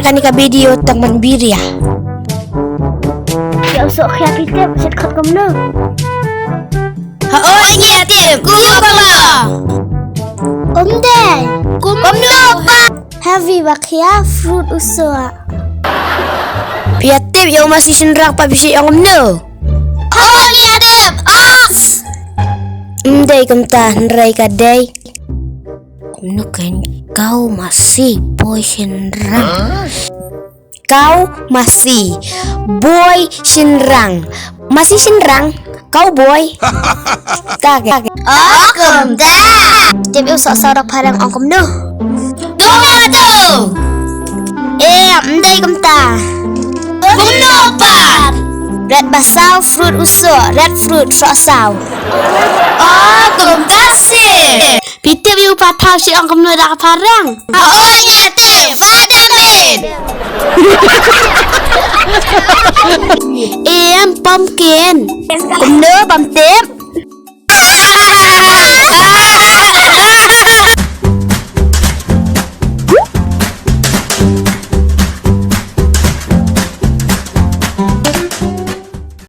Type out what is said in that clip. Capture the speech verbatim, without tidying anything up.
Kane ka video tang man biria. Ïa u soh khia phi tip shet khot kumno. Ha oi ngi ïa tip, kumno? Um dei. Kumno pat? Heavy ba khia fruit u soh. Phi ïa tip ïa u masi shynrang pat phi shet ong kumno? Oi ngi ïa tip, ox. Um dei kumta hynrei ka dei. Kumno kein kau masi boi shynrang. Kau masi boi shynrang. Masi shynrang kau boi. Ta ke. Oh kumta. Tip ïa u soh saw da ka phareng ong kumno. Tomato. Em, ym dei kumta. Kumno pat? Red ba saw fruit u soh, red fruit soh saw. Oh kumta shi. Phi tip ïa u pathaw shet ong kumno da ka phareng? Ha oi ngi ïa tip, watermelon. Em, pumpkin. Kumno bam tip?